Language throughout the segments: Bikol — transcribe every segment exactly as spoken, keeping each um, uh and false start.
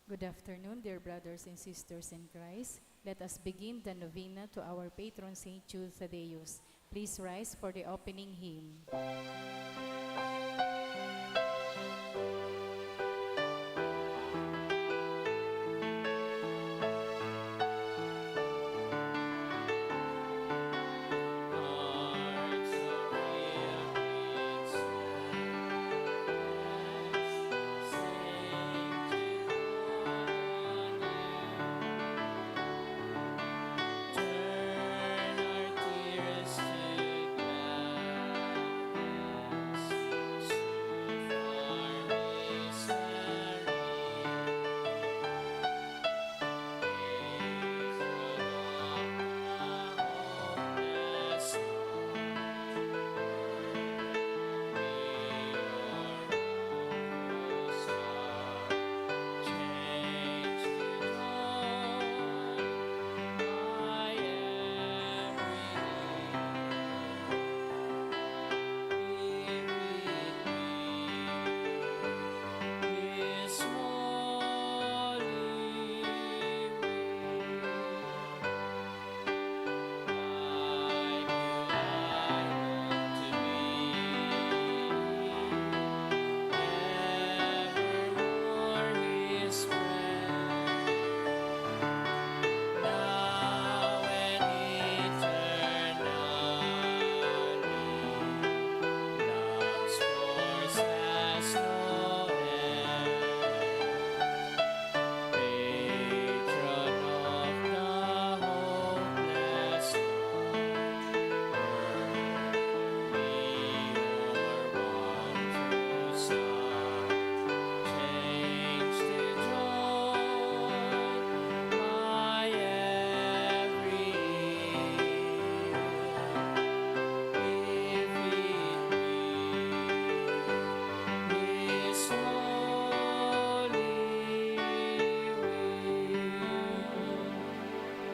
Good afternoon, dear brothers and sisters in Christ. Let us begin the novena to our patron Saint Jude Thaddeus. Please rise for the opening hymn.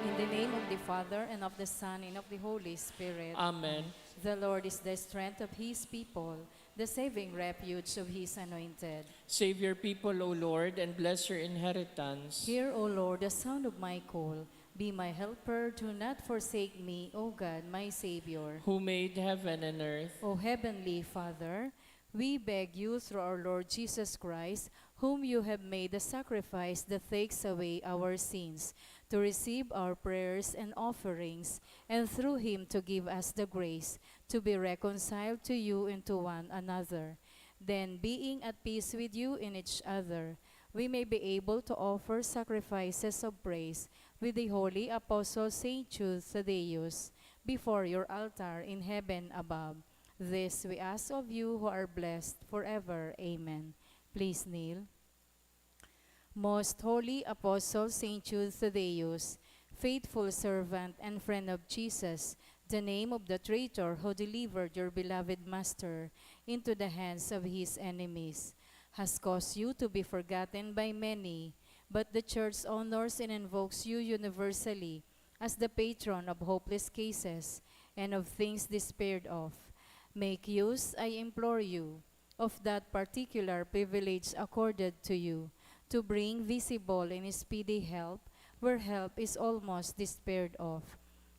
In the name of the Father, and of the Son, and of the Holy Spirit. Amen. The Lord is the strength of His people, the saving refuge of His anointed. Save your people, O Lord, and bless your inheritance. Hear, O Lord, the sound of my call. Be my helper, do not forsake me, O God, my Savior. Who made heaven and earth. O Heavenly Father, we beg you through our Lord Jesus Christ, whom you have made a sacrifice that takes away our sins, to receive our prayers and offerings, and through him to give us the grace to be reconciled to you and to one another. Then, being at peace with you and each other, we may be able to offer sacrifices of praise with the holy apostle Saint Jude Thaddeus before your altar in heaven above. This we ask of you who are blessed forever. Amen. Please kneel. Most Holy Apostle Saint Jude Thaddeus, faithful servant and friend of Jesus, the name of the traitor who delivered your beloved Master into the hands of his enemies, has caused you to be forgotten by many, but the Church honors and invokes you universally as the patron of hopeless cases and of things despaired of. Make use, I implore you, of that particular privilege accorded to you, to bring visible and speedy help where help is almost despaired of.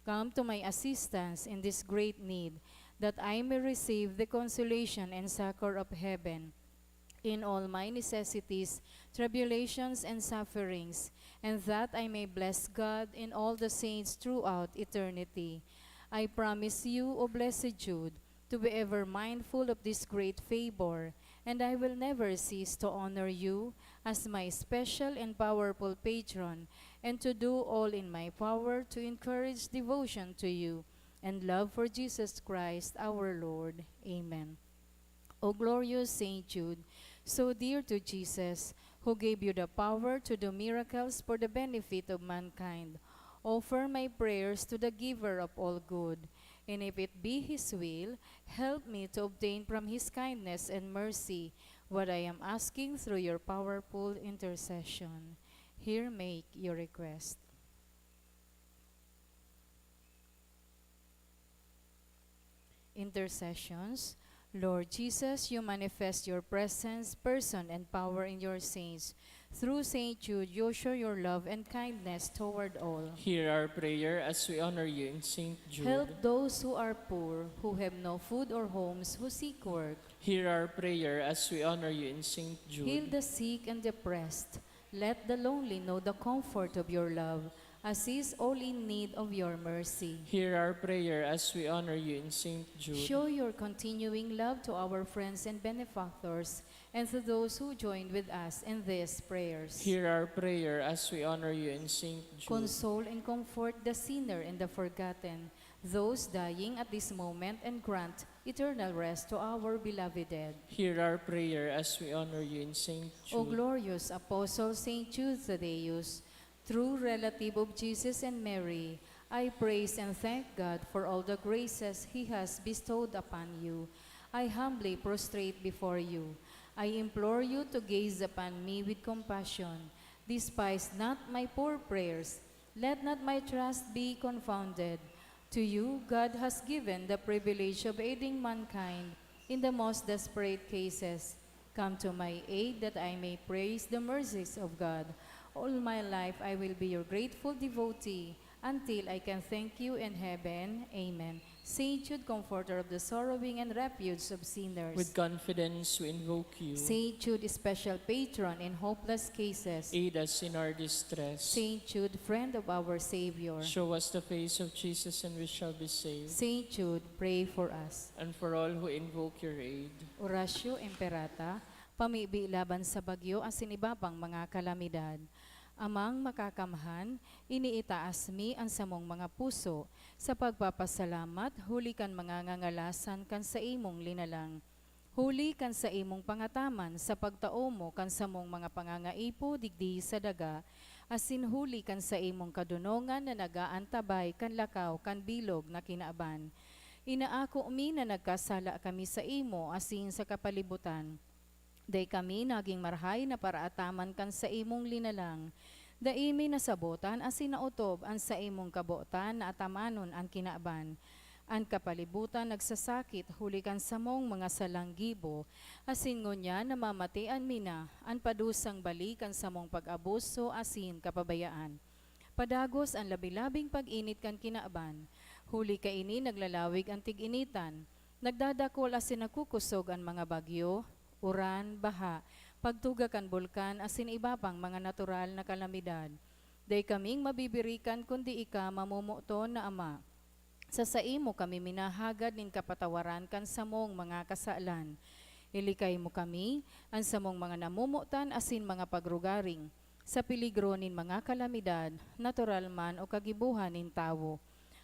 Come to my assistance in this great need, that I may receive the consolation and succor of heaven in all my necessities, tribulations, and sufferings, and that I may bless God and all the saints throughout eternity. I promise you, O blessed Jude, to be ever mindful of this great favor, and I will never cease to honor you as my special and powerful patron, and to do all in my power to encourage devotion to you and love for Jesus Christ our Lord. Amen. O glorious Saint Jude, so dear to Jesus, who gave you the power to do miracles for the benefit of mankind, offer my prayers to the Giver of all good, and if it be His will, help me to obtain from His kindness and mercy what I am asking through your powerful intercession. Here make your request. Intercessions. Lord Jesus, you manifest your presence, person, and power in your saints. Through Saint Jude, you show your love and kindness toward all. Hear our prayer as we honor you in Saint Jude. Help those who are poor, who have no food or homes, who seek work. Hear our prayer as we honor you in Saint Jude. Heal the sick and depressed. Let the lonely know the comfort of your love, as is all in need of your mercy. Hear our prayer as we honor you in Saint Jude. Show your continuing love to our friends and benefactors, and to those who joined with us in these prayers. Hear our prayer as we honor you in Saint Jude. Console and comfort the sinner and the forgotten, those dying at this moment, and grant eternal rest to our beloved dead. Hear our prayer as we honor you in Saint Jude. O glorious Apostle Saint Jude Thaddeus, true relative of Jesus and Mary, I praise and thank God for all the graces He has bestowed upon you. I humbly prostrate before you. I implore you to gaze upon me with compassion. Despise not my poor prayers. Let not my trust be confounded. To you, God has given the privilege of aiding mankind in the most desperate cases. Come to my aid that I may praise the mercies of God. All my life I will be your grateful devotee until I can thank you in heaven. Amen. Saint Jude, comforter of the sorrowing and refuge of sinners. With confidence we invoke you. Saint Jude, special patron in hopeless cases. Aid us in our distress. Saint Jude, friend of our Savior. Show us the face of Jesus and we shall be saved. Saint Jude, pray for us. And for all who invoke your aid. Oratio Imperata, pamibi laban sa bagyo asin iba pang mga kalamidad. Amang Makakamhan, iniitaas mi an samong mga puso sa pagpapasalamat huli kan mga ngangalasan kan saimong linalang, huli kan saimong pangataman sa pagtao mo kan samong mga pangangaipo digdi sa daga, asin huli kan saimong kadonongan na nag-aantabay kan lakaw kan bilog na kinaban. Inaako mi na nagkasala kami saimo asin sa kapalibutan. Dai kami nagin marahay na paraataman kan saimong linalang. Dai mi nasabotan asin naotob an saimong kabotan na atamanon an kinaban. An kapalibutan nagsasakit huli kan samong mga salang gibo, asin ngunyan namamatean mi na an padusang bali kan samong pag-abuso asin kapabayaan. Padagos an labi-labing pag-init kan kinaban, huli kaini naglalawig an tig-initan, nagdadakul asin nagkukosog an mga bagyo, uran, baha, pagtuga kan bulkan asin iba pang mga natural na kalamidad. Dai kaming mabibirikan kundi ika, mamomoton na Ama. Sa saimo kami minahagad nin kapatawaran kan samong mga kasalan. Ilikay mo kami, an samong mga namomotan asin mga pagrugaring, sa peligro nin mga kalamidad, natural man o kagibohan nin tawo.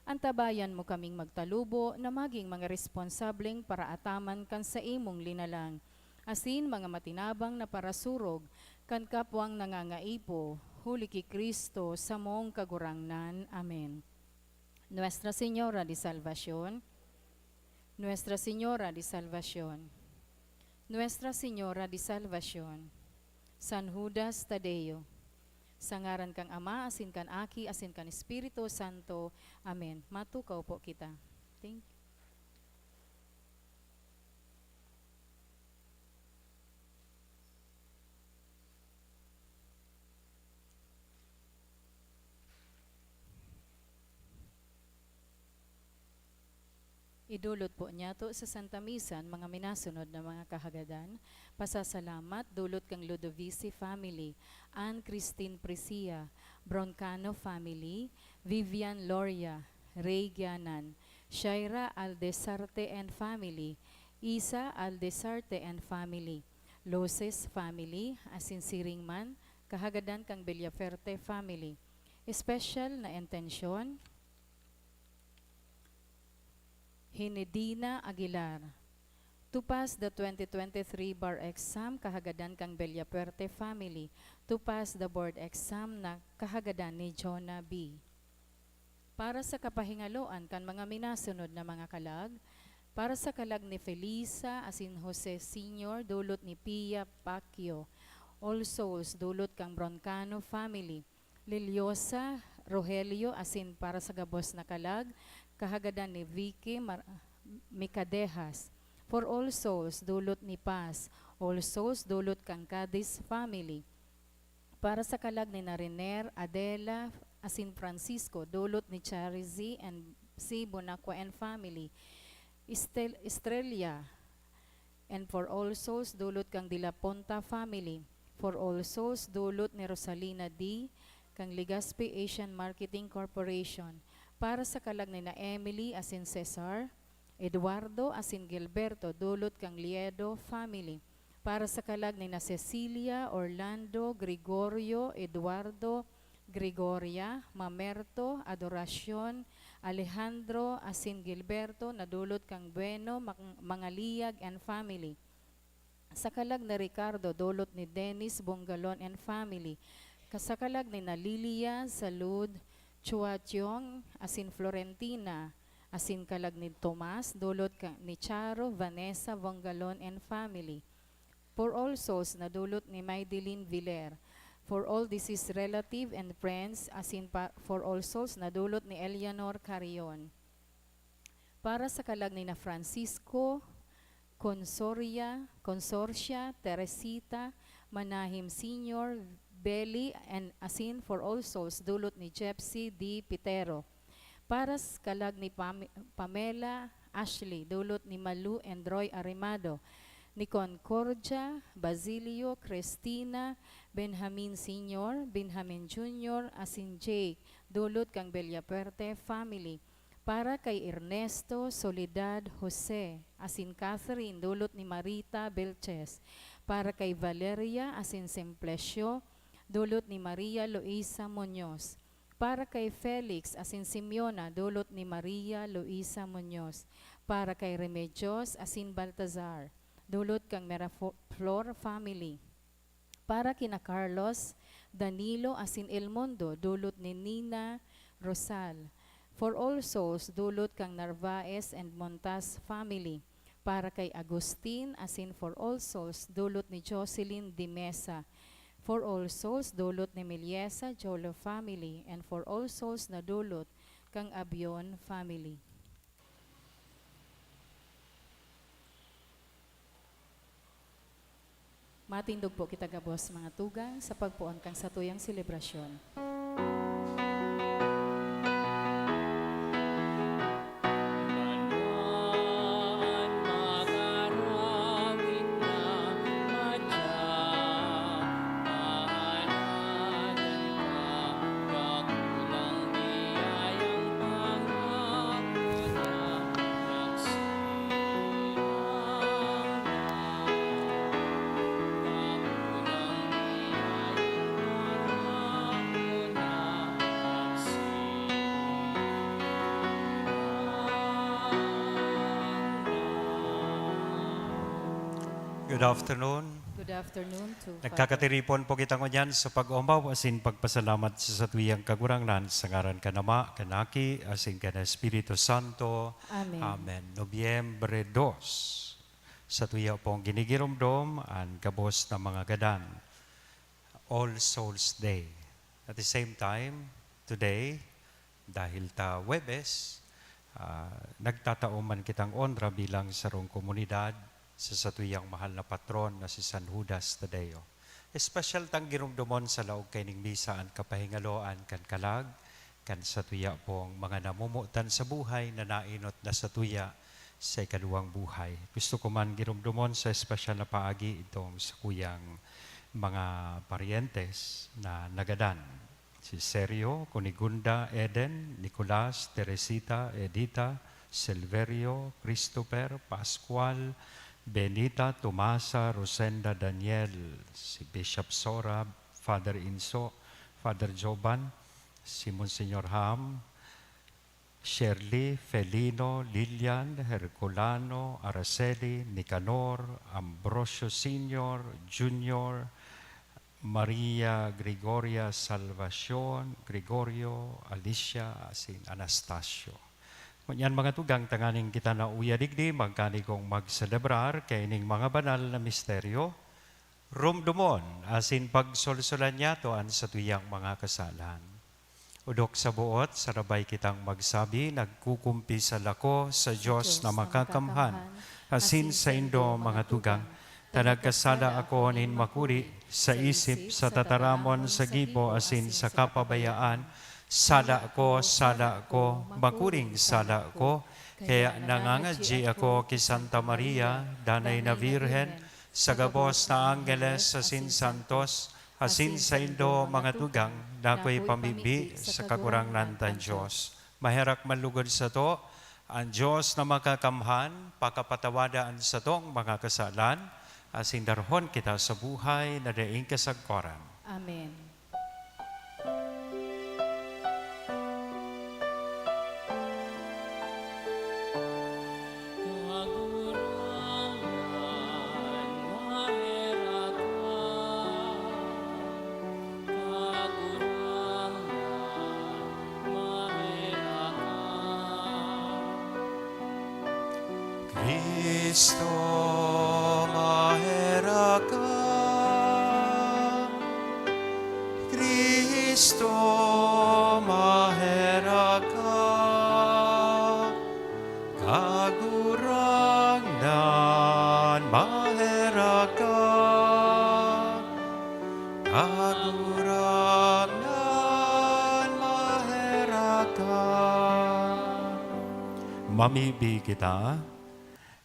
Antabayan mo kaming magtalubo na magin mga responsableng paraataman kan saimong linalang, asin mga matinabang na parasurog kan kapwang nangangaipo, huli ki Cristo, samong Kagurangnan. Amen. Nuestra Señora de Salvacion, Nuestra Señora de Salvacion, Nuestra Señora de Salvacion, San Judas Tadeo, sa ngaran kan Ama, asin kan Aki, asin kan Espiritu Santo. Amen. Matukaw po kita. Thank you. Idulot po niyato sa Santa Misa an mga minasunod na mga kahagadan. Pasasalamat, dulot kan Ludovici family, Ann Christine Prisia, Broncano family, Vivian Loria, Ray Gianan, Shaira Aldesarte and family, Isa Aldesarte and family, Loses family, asin siring man, kahagadan kan Villafuerte family. Espesyal na intensyon, Hinedina Aguilar. To pass the twenty twenty-three bar exam, kahagadan kan Villafuerte family. To pass the board exam na kahagadan ni Jonah B. Para sa kapahingaloan kan mga minasunod na mga kalag, para sa kalag ni Felisa asin Jose Senior, dulot ni Pia Pacquiao. All Souls, dulot kan Broncano family. Liliosa, Rogelio, asin para sa gabos na kalag, kahagadan ni Vicky Mar-, Micadejas. For All Souls, dulot ni Paz. All Souls, dulot kan Cadiz family. Para sa kalag ni Nariner, Adela, asin Francisco, dulot ni Charizy and si Bonacqua and family. Estel-, Estrella, and For All Souls, dulot kan De La Punta family. For All Souls, dulot ni Rosalina D, kan Legazpi Asian Marketing Corporation. Para sa kalag ni na Emily asin Cesar, Eduardo asin Gilberto, dulot kan Liedo family. Para sa kalag ni na Cecilia, Orlando, Gregorio, Eduardo, Gregoria, Mamerto, Adoracion, Alejandro, asin Gilberto, na dulot kan Bueno, Mang-, Mangaliyag and family. Sa kalag ni Ricardo, dulot ni Dennis Bongalon and family. Ka-, sa kalag ni na Lilia, Salud, Chua Chiong, asin Florentina, asin kalag ni Tomas, dulot ka, ni Charo, Vanessa, Bongalon and family. For All Souls, na dulot ni Maydilyn Villar. For all deceased relative and friends, asin pa, For All Souls, na dulot ni Eleanor Carrion. Para sa kalag ni na Francisco, Consoria, Consorcia, Teresita, Manahim Senior, Belly, and asin For All Souls, dulot ni Jepsy D Pitero. Para sa kalag ni Pam-, Pamela, Ashley, dulot ni Malu and Roy Arimado, ni Concordia, Basilio, Cristina, Benjamin Senior, Benjamin Junior, asin Jake, dulot kan Villafuerte family. Para kay Ernesto, Soledad, Jose, asin Catherine, dulot ni Marita Belches. Para kay Valeria asin Simplicio, dulot ni Maria Luisa Muñoz. Para kay Felix asin Simeona, dulot ni Maria Luisa Muñoz. Para kay Remedios asin Baltazar, dulot kan Miraflor family. Para kina Carlos, Danilo asin El Mundo, dulot ni Nina Rosal. For All Souls, dulot kan Narvaez and Montas family. Para kay Agustin asin For All Souls, dulot ni Jocelyn de Mesa. For All Souls, dulot ni Meliesa Jolo family, and For All Souls na dulot kan Abion family. Matindog po kita gabos, mga tugang, sa pagpoon kan satuyang selebrasyon. Good afternoon. Good afternoon to Father. Nagkakatiripon po kita ngunyan sa pag-omaw asin pagpasalamat sa satuyang Kagurangnan, sa ngaran kan Ama, kan Aki, asin kan Espiritu Santo. Amen. Amen. Nobyembre dos, satuya pong ginigiromdom an gabos na mga gadan, All Souls Day. At the same time, today, dahil ta Huwebes, ah, nagtatao man kitang onra bilang sarong komunidad sa satuyang mahal na patron na si San Judas Tadeo. Espesyal tang giromdomon sa laog kaining misa an kapahingaloan kan kalag kan satuya pong mga namomotan sa buhay na naenot na satuya sa ikaduwang buhay. Gusto ko man giromdomon sa espesyal na paagi itong sakuyang mga paryentes na nagadan. Si Sergio, Cunigunda, Eden, Nicolas, Teresita, Edita, Silverio, Christopher, Pascual, Benita, Tomasa, Rosenda, Daniel, si Bishop Sora, Father Inso, Father Joban, si Monsignor Ham, Shirley, Felino, Lilian, Herculano, Araceli, Nicanor, Ambrosio Senior, Junior, Maria Gregoria, Salvacion, Gregorio, Alicia, asin Anastasio. Ngunyan, mga tugang, tanganing kita na uya digdi, magkanigong magselebrar kaining mga banal na misteryo, romdomon asin pagsolsolan niyato an satuyang mga kasalan. Odok sa boot, sarabay kitang magsabi, "Nagkukumpisal ako sa Diyos na makakamhan, asin saindo mga tugang, ta nagkasala ako nin makuri, sa isip, sa tataramon, sa gibo, asin sa kapabayaan. Sala ko, sala ko, makuring sala ko. Kaya nangangadyi ako ki Santa Maria, Danay na Birhen, sa gabos na anggeles asin santos, asin saindo mga tugang, na ako'y pamibi sa Kagurangnan tang Dios. Maherak man lugod sato, an Dios na makakamhan pakapatawada an satong mga kasalan, asin darahon kita sa buhay na daing kasagkoran. Amen. Kagurangnan, maherak ka. Kagurangnan, maherak ka. Cristo, maherak ka. Cristo, maherak ka. Kagurangnan, maherak ka. Kagurangnan, maherak ka. Mamibi kita.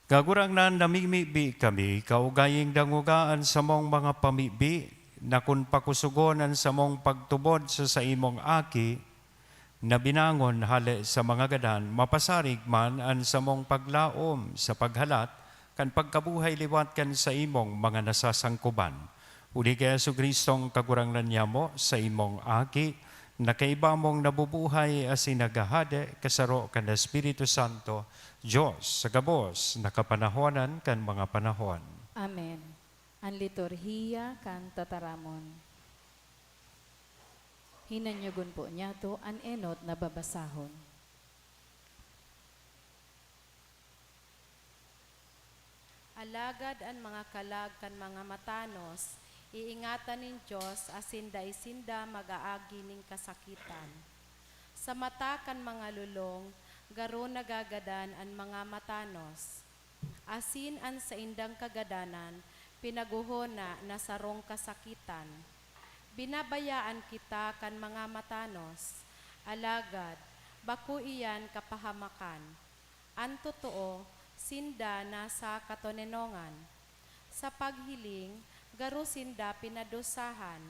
Kagurangnan, namimibi kami, kaugaying dangoga an samong mga pamibi, na kun pakusogon an samong pagtubod sa saimong Aki, na binangon hale sa mga gadan, mapasarig man an samong paglaom sa paghalat kan pagkabuhay liwat kan saimong mga nasasangkoban. Huli ki Jesu-Cristong Kagurangnan nyamo, saimong Aki, na kaiba mong nabubuhay asin naghahade kasaro kan Espiritu Santo, Dios sa gabos na kapanahonan kan mga panahon. Amen. An liturhiya kan tataramon. Hinanyogon po niyato an enot na babasahon. Alagad an mga kalag kan mga matanos, iingatan nin Dios asin dai sinda mag-aagi nin kasakitan. Sa mata kan mga lolong, garo nagagadan an mga matanos, asin an saindang kagadanan pinaghohona na sarong kasakitan. Binabayaan kita kan mga matanos, alagad bako iyan kapahamakan. An totoo, sinda nasa katoninongan. Sa paghiling, garo sinda pinadusahan,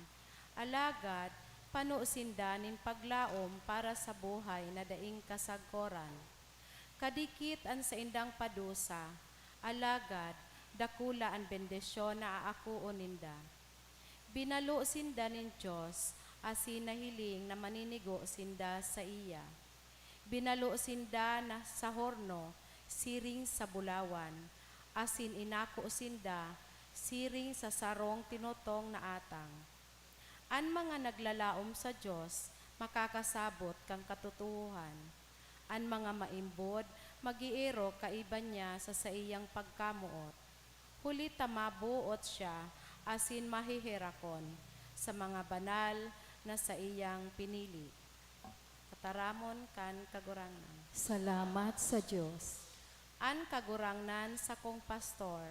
alagad pano sinda nin paglaom para sa buhay na daing kasagkoran. Kadikit an saindang padusa, alagad dakula an bendisyon na aakoon ninda. Binalo sinda nin Dios, asin nahiling na maninigo sinda saiya. Binalo sinda na sa horno siring sa bulawan, asin inako sinda siring sa sarong tinutong na atang. An mga naglalaom sa Dios makakasabot kan katotoohan. An mga maimbod mag-eerok kaiba niya sa saiyang pagkamoot, huli ta maboot siya asin maheherakon sa mga banal na saiyang pinili. Tataramon kan Kagurangnan. Salamat sa Dios. An Kagurangnan sakong pastor,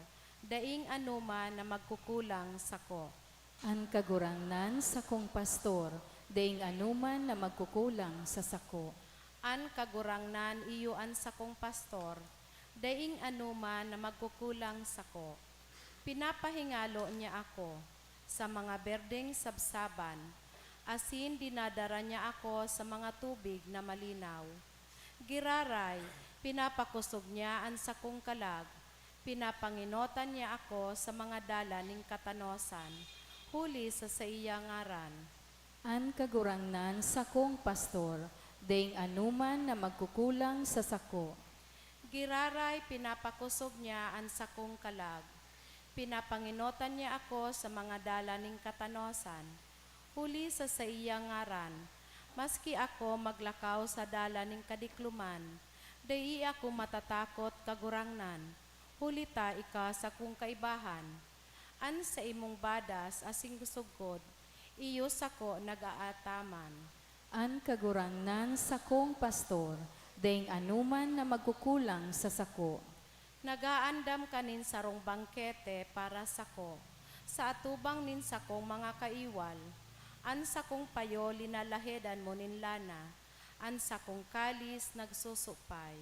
daing anoman na magkukulang sako. An Kagurangnan sakong pastor, daing anoman na magkukulang sa sako. An Kagurangnan iyo an sakong pastor, daing anoman na magkukulang sako. Pinapahingalo niya ako sa mga berdeng sabsaban, asin dinadara niya ako sa mga tubig na malinaw. Giraray, pinapakosog niya an sakong kalag, pinapangenotan niya ako sa mga dalan nin katanosan, huli sa saiya ngaran. An Kagurangnan sakong pastor, daing anoman na magkukulang sa sako. Giraray, pinapakosog niya an sakong kalag, pinapangenotan niya ako sa mga dalan nin katanosan, huli sa saiya ngaran. Maski ako maglakaw sa dalan nin kadikloman, dai ako matatakot, Kagurangnan, huli ta ika sakong kaibahan. An saimong badas asin sugkod, iyo sako nag-aataman. An Kagurangnan sakong pastor, daing anoman na magkukulang sa sako. Nag-aandam ka nin sarong bangkete para sako, sa atubang nin sakong mga kaiwal. An sakong payo linalahedan mo nin lana, an sakong kalis nagsusupay.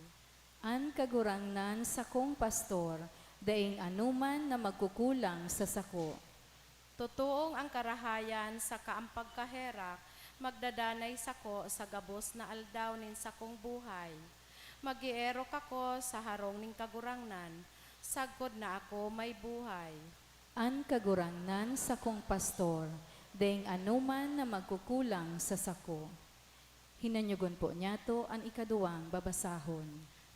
An Kagurangnan sakong pastor, daing anoman na magkukulang sa sako. Totoong ang karahayan saka ang pagkaherak magdadanay sako sa gabos na aldaw nin sakong buhay. Mag-eerok ako sa harong nin Kagurangnan, sagkod na ako may buhay. An Kagurangnan sakong pastor, daing anoman na magkukulang sa sako. Hinanyogon po niyato an ikaduwang babasahon.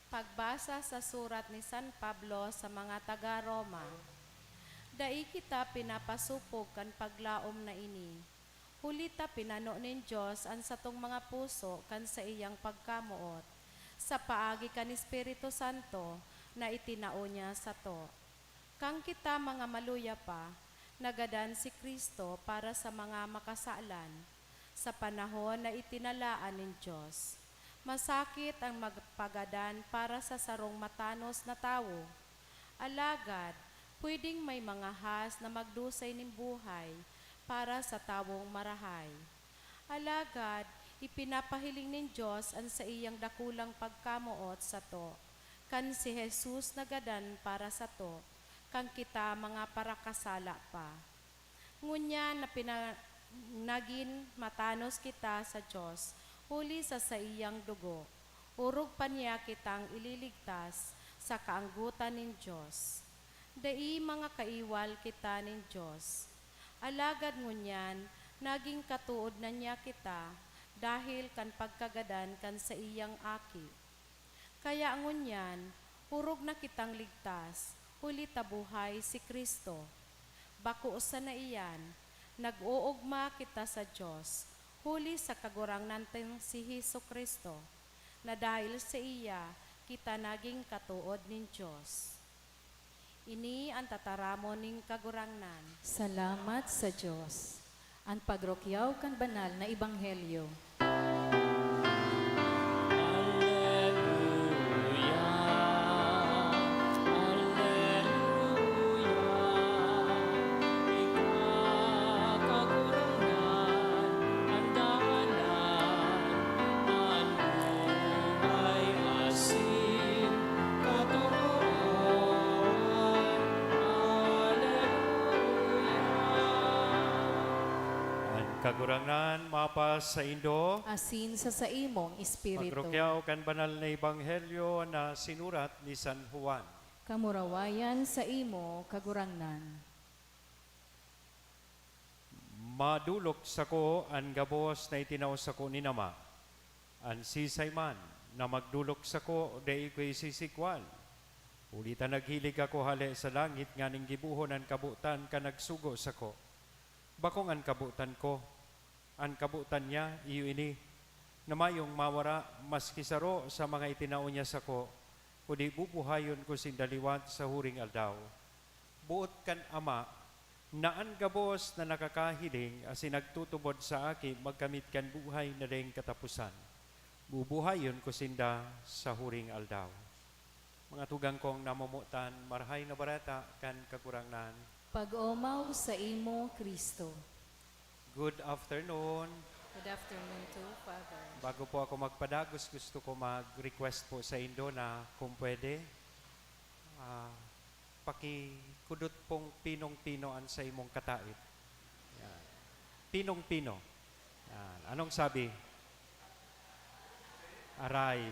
Pagbasa sa surat ni San Pablo sa mga taga Roma. Dai kita pinapasopog kan paglaom na ini, huli ta pinano nin Dios an satong mga puso kan saiyang pagkamoot, sa paagi kan Espiritu Santo na itinao niya sato. Kan kita mga maluya pa, nagadan si Cristo para sa mga makasalan, sa panahon na itinalaan nin Dios. Masakit ang magpagadan para sa sarong matanos na tawo. Alagad, pwedeng may mga has na magdusay nin buhay para sa tawong marahay. Alagad, ipinapahiling nin Dios an saiyang dakulang pagkamoot sato, kan si Jesus nagadan para sato, kan kita mga parakasala pa. Ngunyan na pina-, nagin matanos kita sa Dios huli sa saiyang dugo, orog pa niya kitang ililigtas sa kaanggotan nin Dios. Dai mga kaiwal kita nin Dios. Alagad ngunyan, nagin katood na niya kita dahil kan pagkagadan kan saiyang Aki. Kaya ngunyan, orog na kitang ligtas, huli ta buhay si Cristo. Bako sana iyan, nag-oogma kita sa Dios, huli sa Kagurangnan tang si Jesu-Cristo, na dahil saiya kita nagin katood nin Dios. Ini an tataramon nin Kagurangnan. Salamat sa Dios. An pagrukyaw kan banal na ebanghelyo. Aleluya, aleluya. Ika, Kagurangnan, an dalan, an buhay asin katoroan. Aleluya. An Kagurangnan mapasaindo. Asin sa saimong espiritu. Magrukyaw kan banal na ebanghelyo na sinurat ni San Juan. Kamurawayan saimo, Kagurangnan. Madolok sako an gabos na itinao sako nin Ama. An siisay man na magdolok sako, dai ko isisigwal. Huli ta naghilig ako hale sa langit nganing gibohon an kabotan kan nagsugo sako. Bakong an kabotan ko, an kabotan niya, iyo ini, na mayong mawara maski saro sa mga itinao niya sako, kundi bubuhayon ko sinda liwat sa huring aldaw. Boot kan Ama na an gabos na nakakahiling asin nagtutubod sa Aki magkamit kan buhay na daing kataposan. Bubuhayon ko sinda sa huring aldaw. Mga tugang kong namomotan, Marahay na Bareta kan Kagurangnan. Pag-omaw saimo, Cristo. Good afternoon. Good afternoon too, Father. Bago po ako magpadagos, gusto ko mag-request po sa indo na kung pwede, ah, pakikudot pong pinong-pino an sa imong kataid. Yan. Pinong-pino. Yan. Anong sabi? Aray.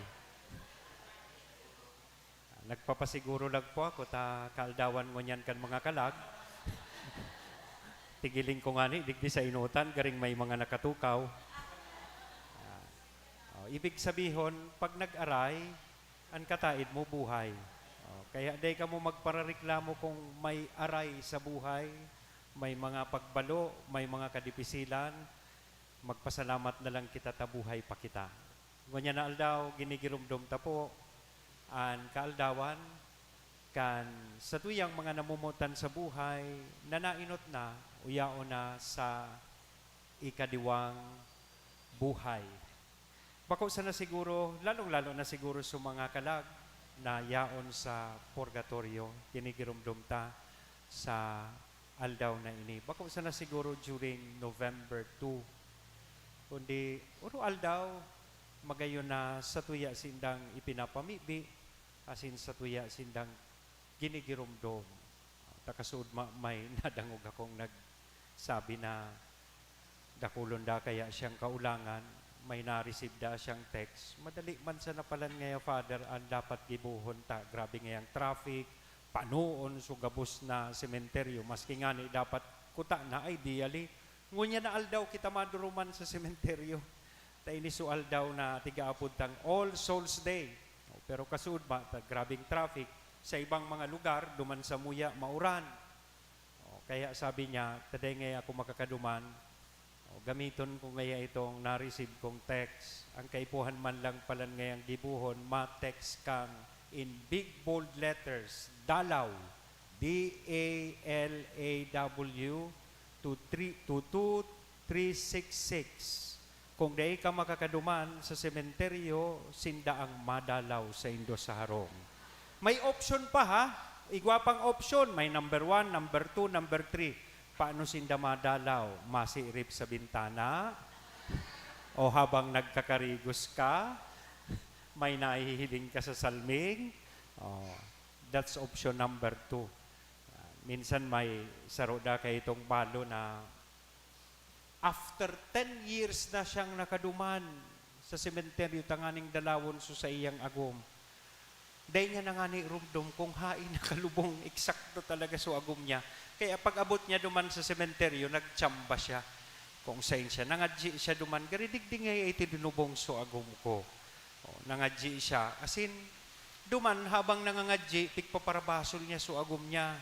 Nagpapasiguro lang po ako ta kaaldawan ngunyan kan mga kalag. Tigiling ko ngani, digdi sa enotan, garing may mga nakatukaw. Ah, oh, ibig sabihon, pag nag-aray, an kataid mo buhay. Oh, kaya dai kamo magparareklamo kung may aray sa buhay, may mga pagbalo, may mga kadipisilan, magpasalamat na lang kita ta buhay pa kita. Ngunyan na aldaw, ginigiromdom ta po an kaaldawan kan satuyang mga namomotan sa buhay na nainot na o yaon na sa ikadiwang buhay. Bako sana siguro, lalong-lalo na siguro sa mga kalag, na yaon sa purgatorio, ginigiromdom ta sa aldaw na ini. Bako sana siguro during November two, kundi oro aldaw, magayon na satuya sindang ipinapamibi, asin satuya sindang ginigiromdom. Ta kasuodma may nadangog akong nagsabi na dakulon da kaya siyang kaulangan, may na-receive da siyang text. Madali man sana palan ngaya, Father, an dapat gibohon ta. Grabe ngayang traffic, panoon so gabos na sementeryo. Maski ngani dapat kuta na, ideally. Ngunyan na aldaw kita maduruman sa sementeryo. Ta ini so aldaw na tigaapod tang All Souls Day. Pero kasuodma ta, grabeng traffic. Sa ibang mga lugar, duman samuya, mauran. O, kaya sabi niya, "Ta dai ngaya ako makakaduman. O, gamiton ko ngaya itong na-receive kong text. Ang kaipuhan man lang palan ngayang gibohon, ma-text kang in big bold letters, Dalaw, D A L A W, two three, two two three six six. Kung dai ka makakaduman sa sementeryo, sinda ang madalaw saindo sa harong." May option pa, ha? Igwa pang option. May number one, number two, number three. Paano sinda madalaw? Masiirip sa bintana? O habang nagkakarigos ka, may nahihiling ka sa salming? Oh, that's option number two. Ah, minsan may saro da kaitong balo na after ten years na siyang nakaduman sa sementeryo tanganing dalawon so saiyang agom. Dai niya na ngani rumdom kung haen nakalubong eksakto talaga so agom niya. Kaya pag-abot niya duman sa sementeryo, nagtsamba siya kung saen siya. Nangadyi siya duman, "Gari digdi ngaya iti dinubong so agom ko." O, nangadyi siya. Asin, duman, habang nangangadyi, pigpaparabasol niya so agom niya.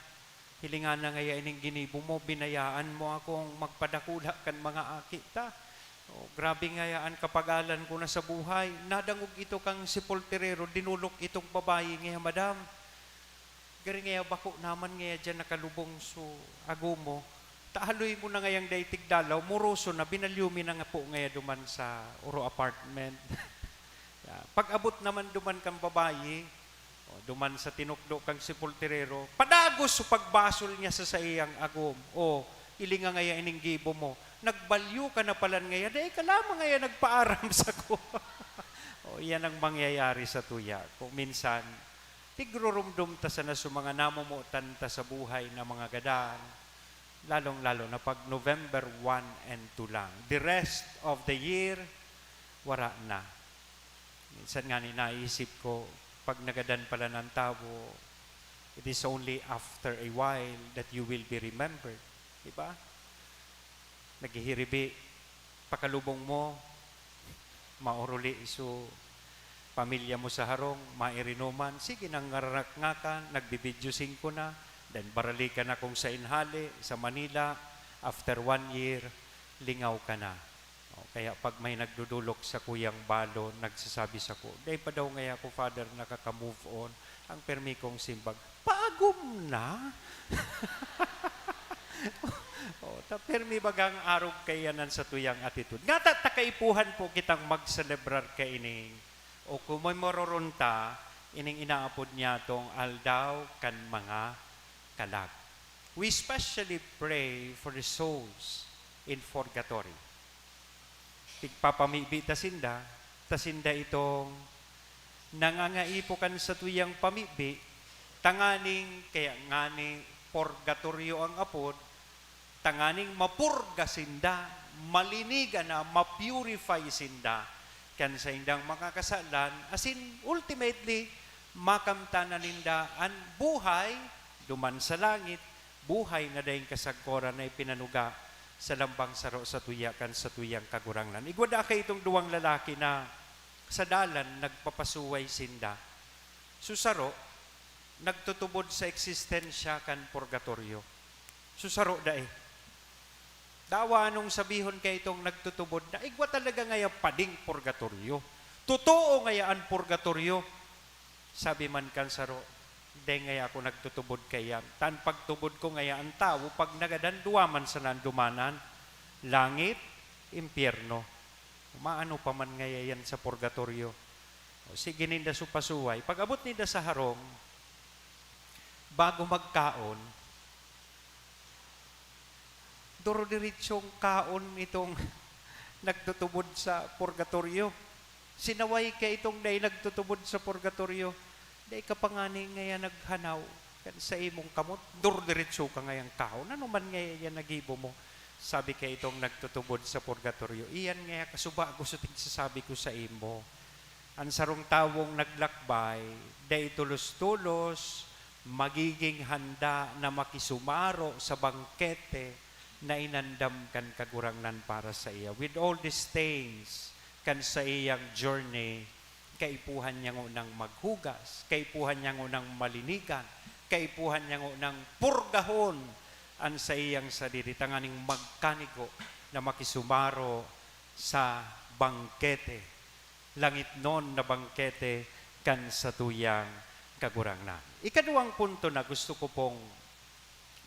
"Hilinga na ngaya ining ginibo mo, binayaan mo akong magpadakula kan mga aki ta. O, grabe ngaya an kapagalan ko na sa buhay." Nadangog ito kang sepulturero, dinulok itong babayi ngaya, "Madam, gari ngaya bako naman ngaya diyan nakalubong so agom mo. Ta haloy mo na ngayang dai tigdalaw, moroso na, binalyo mi na nga po ngaya duman sa oro apartment." Pag-abot naman duman kan babayi, o, duman sa tinukdo kan sepulturero, padagos so pagbasol niya sa saiyang agom. "O, hilinga ngaya ining gibo mo. Nagbalyo ka na palan ngaya, dai ka lamang ngaya nagpaaram sako." O, iyan ang mangyayari satuya. Kung minsan, tigrurumdom ta sana sa mga namomotan ta sa buhay na mga gadan, lalong-lalo na pag November one and two lang. The rest of the year, wara na. Minsan ngani naisip ko, pag nagadan pala ng tawo, it is only after a while that you will be remembered. Di ba? Naghihiribi, pakalubong mo, maoruli so pamilya mo sa harong, mairinuman, sige nang ngaranakngakan, nagbibidyo singko na, then baralikan na kung sain hali, sa Manila, after one year, lingaw ka na. O, kaya pag may nagdudulok sa kuyang balo, nagsasabi sako, "Dai pa daw ngaya ako, Father, nakaka-move on." Ang permi kong simbag, "Paagom na." O, ta permi bagang arog kaiyan an satuyang attitude. Ngata ta kaipuhan po kitang magselebrar kaining o komemoraron ta ining inaapod niyatong Aldaw kan mga Kalag. We specially pray for the souls in purgatory. Pigpapamibi ta sinda, ta sinda itong nangangaipo kan satuyang pamibi, tanganing kaya ngani purgatoryo ang apod, tanganing mapurga sinda, malinigan na, ma-purify sinda kan saindang mga kasalan, asin ultimately, makamtan na ninda an buhay duman sa langit, buhay na daing kasagkoran na ipinanuga sa lambang saro satuya kan satuyang Kagurangnan. Igwa daa kaitong duwang lalaki na sa dalan nagpapasuway sinda. Su saro, nagtutubod sa eksistensya kan purgatoryo. Su saro, dai. Dawa anong sabihon kaitong nagtutubod na igwa talaga ngaya pading purgatoryo? Totoo ngaya an purgatoryo? Sabi man kan saro, "Dai ngaya ako nagtutubod kaiyan. Ta an pagtubod ko ngaya an tawo, pag nagadan, duwa man sana an dumanan, langit, impyerno. Maano pa man ngaya yan sa purgatoryo?" O, sige ninda supasuway. Pag-abot ninda sa harong, bago magkaon, duro-diretsong kaon itong nagtutubod sa purgatoryo. Sinaway ka itong dai nagtutubod sa purgatoryo. Dai ka pa ngani ngaya naghanaw kan saimong kamot, duro-diretso ka ngayang kaon. Ano man ngaya yan nagibo mo? Sabi ka itong nagtutubod sa purgatoryo, iyan ngaya kasuba gusto ting sasabi ko sa imo. An sarong tawong naglakbay, dai tolos-tolos magiging handa na makisumaro sa bangkete na inandam kan Kagurangnan para sa iya. With all these things, kan saiyang journey, kaipuhan niya ngunang maghugas, kaipuhan niya ngunang malinigan, kaipuhan niya ngunang purgahon an saiyang sadiri tanganing magkanigo na makisumaro sa bangkete, langitnon na bangkete kan satuyang Kagurangnan. Ikaduwang punto na gusto ko pong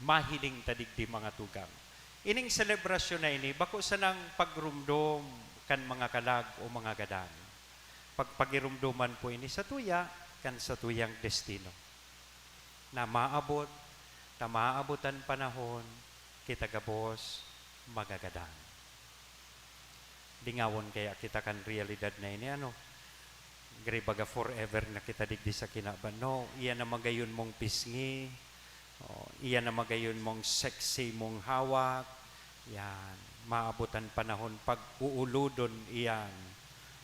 mahiling ta digdi, mga tugang. Ining selebrasyon na ini, bako sanang pagrumdom kan mga kalag o mga gadan. Pagpagirumdoman po ini sa tuya, kan sa tuyang destino. Na maabot, ta maabot an panahon, kita gabos magagadan. Dingawon kaya kita kan realidad na ini, ano? Gray baga forever na kita digdi sa kinaban. No, iyan na magayon mong pisngi. Oh, iyan na magayon mong sexy mong hawak. Yan. Maabot an panahon pag-uulodon iyan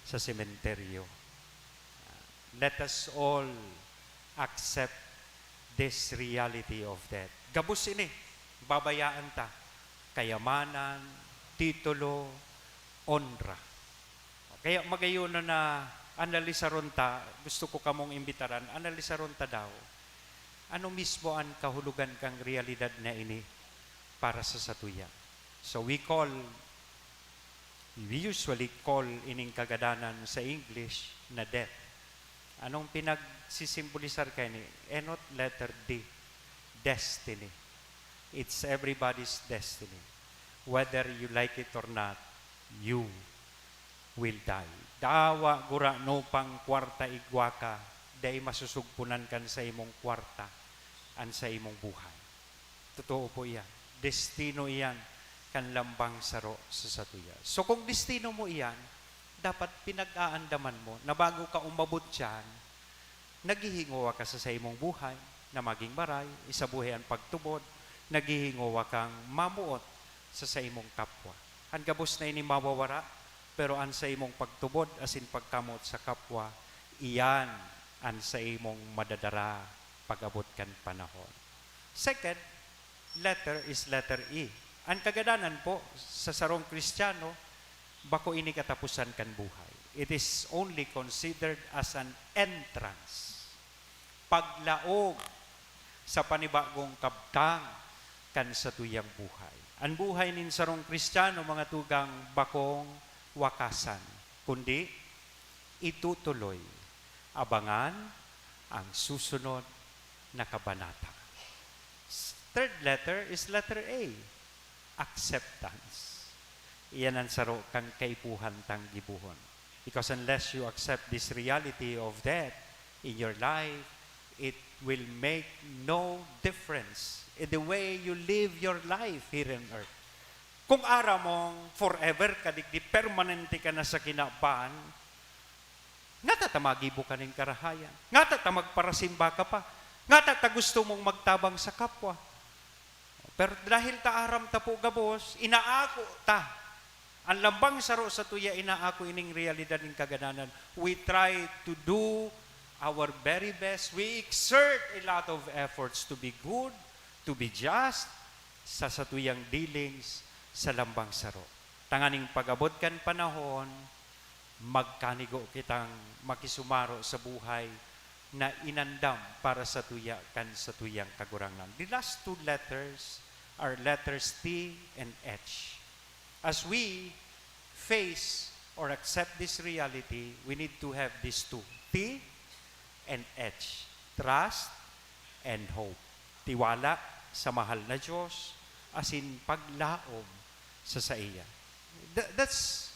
sa sementeryo. Let us all accept this reality of death. Gabos ini, babayaan ta. Kayamanan, titulo, onra. Kaya magayon na, na analisaron ta, gusto ko kamong imbitaran, analisaron ta daw. Ano mismo an kahulogan kang realidad na ini para sa satuya? So we call We usually call ining kagadanan sa English na death. Anong pinagsisimbolisar kaini? Enot letter D, destiny. It's everybody's destiny. Whether you like it or not, you will die. Dawa gurano pang kwarta igwa ka, dai masusugpunan kan sa imong kwarta an sa imong buhay. Totoo po iyan. Destino iyan kan lambang saro sa satuya. So, kung destino mo iyan, dapat pinag-aandaman mo na bago ka umabot diyan, naghihingowa ka sa saimong buhay na maging maray, isabuhi an pagtubod, naghihingowa kang mamuot sa saimong kapwa. An gabos na ini mawawara, pero an saimong pagtubod asin pagkamoot sa kapwa, iyan an saimong madadara pag-abot kan panahon. Second, letter is letter E. An kagadanan po sa sarong Kristiyano, bako ini kataposan kan buhay. It is only considered as an entrance, paglaog sa panibagong kabtang kan satuyang buhay. An buhay nin sarong Kristiyano, mga tugang, bakong wakasan, kundi itutuloy. Abangan ang susunod na kabanata. S-, third letter is letter A, acceptance. Iyan an saro kan kaipuhan tang gibohon. Because unless you accept this reality of death in your life, it will make no difference in the way you live your life here on earth. Kung aram mong forever ka digdi, permanente ka na sa kinaban, ngata ta magibo ka nin karahayan? Ngata ta magparasimba ka pa? Ngata ta gusto mong magtabang sa kapwa? Pero dahil ta aram ta po gabos, inaako ta. An lambang saro sa tuya, inaako ining realidad nin kagadanan. We try to do our very best. We exert a lot of efforts to be good, to be just, sa satuyang dealings sa lambang saro. Tanganing pag-abot kan panahon, magkanigo kitang makisumaro sa buhay na inandam para sa tuya kan satuyang Kagurangnan. The last two letters are letters T and H. As we face or accept this reality, we need to have these two, T and H, trust and hope. Tiwala sa mahal na Diyos, asin paglaom sa saiya. Th-, that's,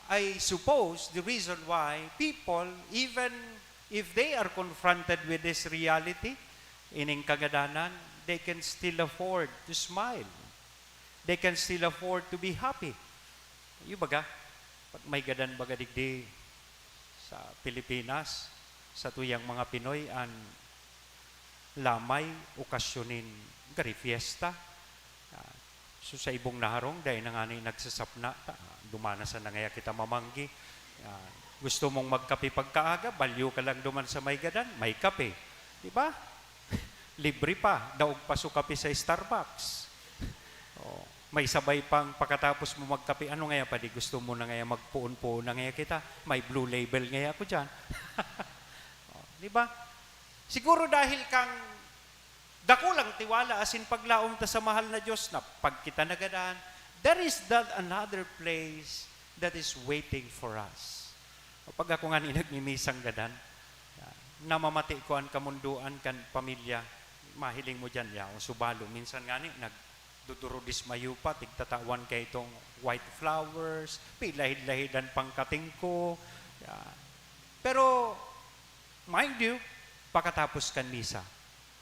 I suppose the reason why people, even if they are confronted with this reality, ining kagadanan, they can still afford to smile. They can still afford to be happy. Yung baga, pag may gadan baga digdi sa Pilipinas, sa tuyang mga Pinoy, an lamay, okasyon nin gari fiesta. Ah, so, sa ibong naharong, dai na ngani nagsasapna ta. Dumana sana ngaya kita mamanggi. Ah, gusto mong magkape pagkaaga, balyo ka lang duman sa may gadan, may kape. Di ba? Libre pa, daog pa so kape sa Starbucks. Oh, may sabay pang pakatapos mo magkape, ano ngaya pa, di gusto mo na ngaya magpoon-poon na ngaya kita? May Blue Label ngaya ako dyan. Oh, di ba? Siguro dahil kang dakulang tiwala asin paglaom ta sa mahal na Dios na pag kita nagadan, there is that another place that is waiting for us. Pag ako ngani nagmimisang gadan, namamati ko an kamondoan kan pamilya, mahiling mo diyan, yaon subalo. Minsan ngani, nagdudurudismayo pa, tigtatawan kaitong white flowers, pilahid-lahidan pang katingko. Yan. Pero, mind you, pakatapos kan misa,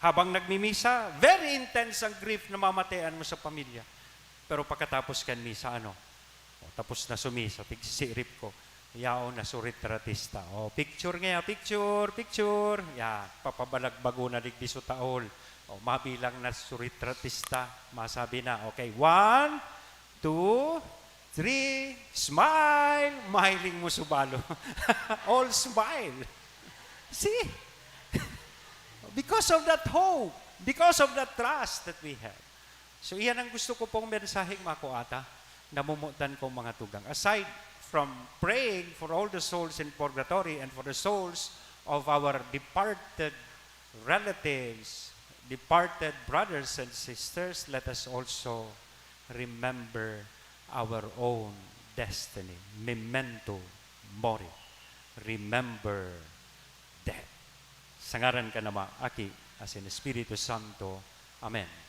habang nagmimisa, very intense ang grief na mamatean mo sa pamilya. Pero pakatapos kan misa, ano? O, tapos na sumisa, tigsisirip ko. Yaon na suritratista. O, picture ngaya, picture, picture. Ya, papabalagbago na digdi so taol. O, mabilang na suritratista. Masabi na, okay, one, two, three, smile. Mahiling mo subalo. All smile. See? Because of that hope, because of that trust that we have. So, iyan ang gusto ko pong mensaheng makua ta, namomotan kong mga tugang. Aside from praying for all the souls in purgatory and for the souls of our departed relatives, departed brothers and sisters, let us also remember our own destiny. Memento mori. Remember death. Sa ngaran kan Ama, Aki, asin Espiritu Santo. Amen.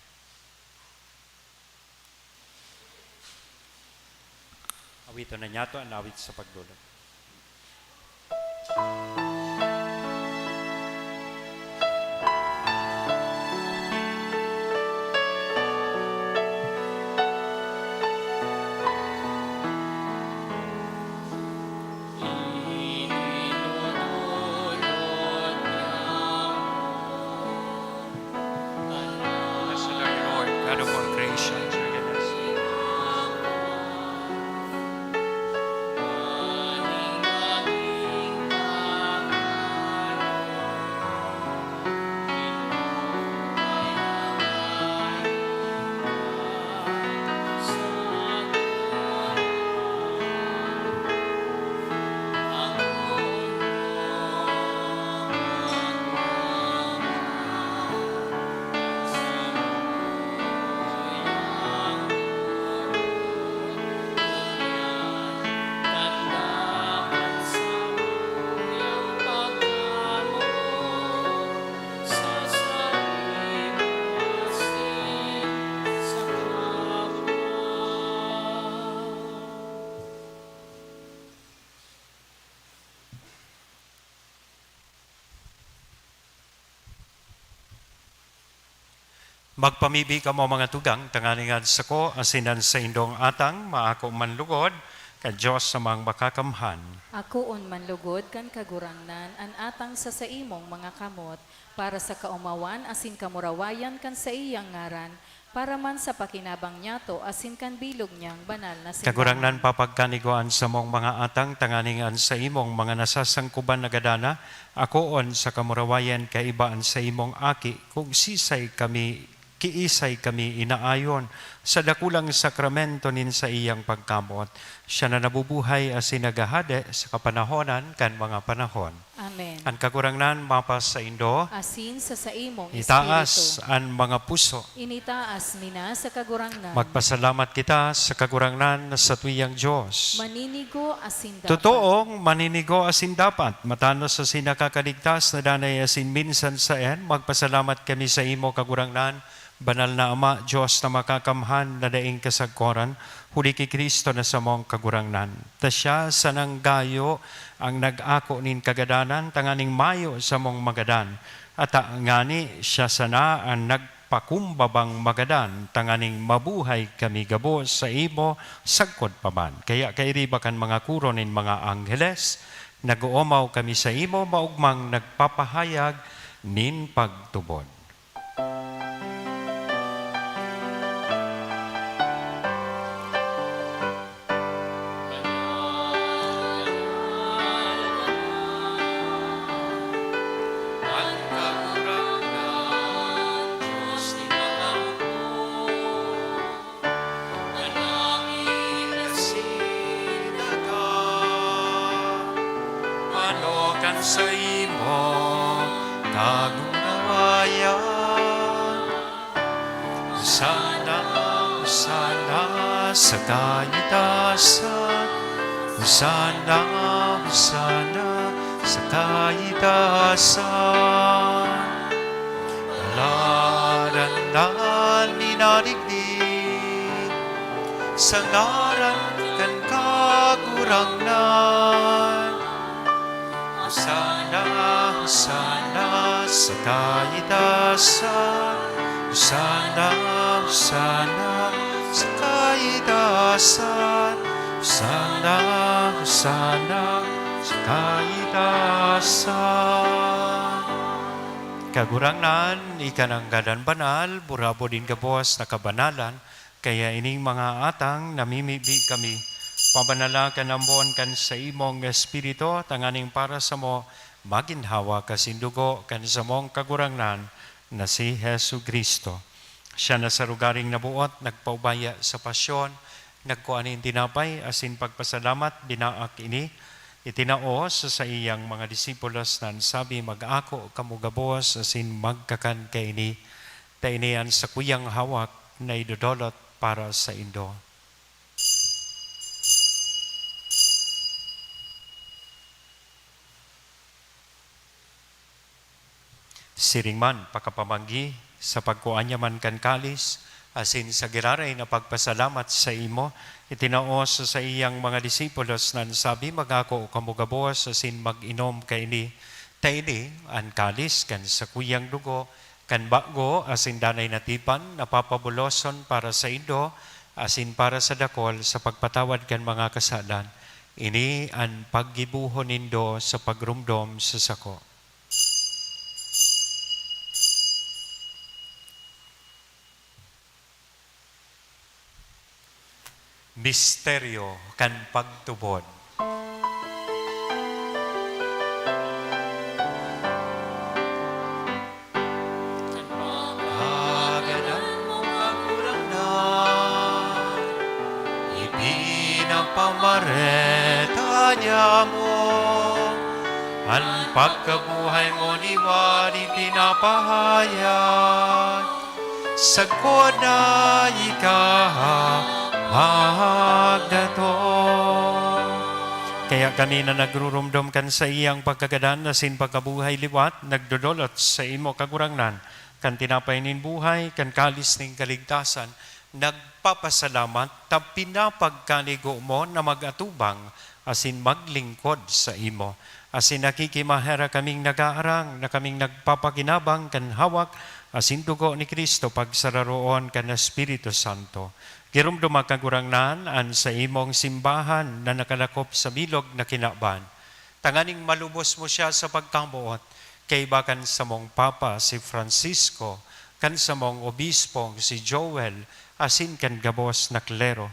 Awiton na niyato an awit sa pagdolok. Blessed are you, Lord, God of all creation. Magpamibi kamo, mga tugang, tanganing an sako asin an saindong atang maako man lugod kan Dios Amang Makakamhan. Akoon man lugod kan Kagurangnan an atang sa saimong mga kamot, para sa kaomawan asin kamurawayan kan saiyang ngaran, para man sa pakinabang niyato asin kan bilog niyang banal na simbahan. Kagurangnan, papagkanigoan samong mga atang tanganing an saimong mga nasasangkuban na gadana akoon sa kamurawayan kaiba an saimong Aki, kun siisay kami, kiisay kami inaayon sa dakulang sakramento nin saiyang pagkamot. Siya na nabubuhay asin naghahade sa kapanahonan kan mga panahon. Amen. An Kagurangnan mapasaindo. Asin sa saimong Itaas espiritu. An mga puso. Initaas mi na sa Kagurangnan. Magpasalamat kita sa Kagurangnan na satuyang Dios. Maninigo asin dapat. Totoong maninigo asin dapat, matanos asin nakakaligtas na danay asin minsan saen, magpasalamat kami sa imo, Kagurangnan, Banal na Ama, Dios na makakamhan na daing kasagkoran, huli ki Cristo na samong Kagurangnan. Ta siya sanang gayo ang nag-ako nin kagadanan tanganing mayo samong magadan. Ata ngani siya sana an nagpakumbabang magadan tanganing mabuhay kami gabos saimo sagkod pa man. Kaya kairiba kan mga koro nin mga angheles, nag-oomaw kami saimo maogmang nagpapahayag nin pagtubod. Ano kan saimo kagungawayan? Hosana, Hosana sa kaitasan. Hosana, Hosana sa kaitasan. Paladan na minadigdi sa ngaran kan Kagurangnan. Hosana, Hosana sa kaitasan. Hosana, Hosana sa kaitasan. Hosana, Hosana sa kaitasan. Kagurangnan, ika nanggad an banal, burabod nin gabos na kabanalan, kaya ining mga atang namimibi kami, pabanala kan ambon kan saimong Espiritu, tanganing para samo maginhawa kasin dugo kan samong Kagurangnan na si Jesu-Cristo. Siya na sa lugaring naboot, nagpaubaya sa pasyon, nagkua nin tinapay asin pagpasalamat, binaak ini, itinao sa saiyang mga disipulos na an sabi, "Mag-ako kamo gabos asin magkakan kaini, ta ini an sakuyang hawak na idodolot para saindo." Siring man, pakapamanggi, sa pagkua niya man kan kalis, asin sa giraray na pagpasalamat saimo, itinao sa saiyang mga disipulos na an sabi, "Mag-ako kamo gabos asin mag-inom kaini, ta ini an kalis kan sakuyang dugo, kan bago asin danay na tipan, na papabuloson para saindo asin para sa dakol sa pagpatawad kan mga kasalan. Ini an paggibohon nindo sa pagromdom sa sako." Misteryo kan pagtubod. Pagadan mo, Kagurangnan, ipinapamareta niamo an pagkabuhay mo liwat ipinapahayag. Sagkod na ika magdatong. Kaya kami na nagruromdom kan saiyang pagkagadan asin pagkabuhay liwat, nagdodolot saimo, Kagurangnan, kan tinapay nin buhay, kan kalis nin kaligtasan, nagpapasalamat ta pinapagkanigo mo na mag-atubang asin maglingkod saimo. Asin nakikimaherak kaming nagaarang na kaming nagpapakinabang kan hawak asin dugo ni Cristo pagsararoon kan Espiritu Santo. Giromdoma, Kagurangnan, an saimong simbahan na nakalakop sa bilog na kinaban, tanganing malubos mo siya sa pagkamoot, kaiba kan samong Papa, si Francisco, kan samong Obispong, si Joel, asin kan gabos na klero.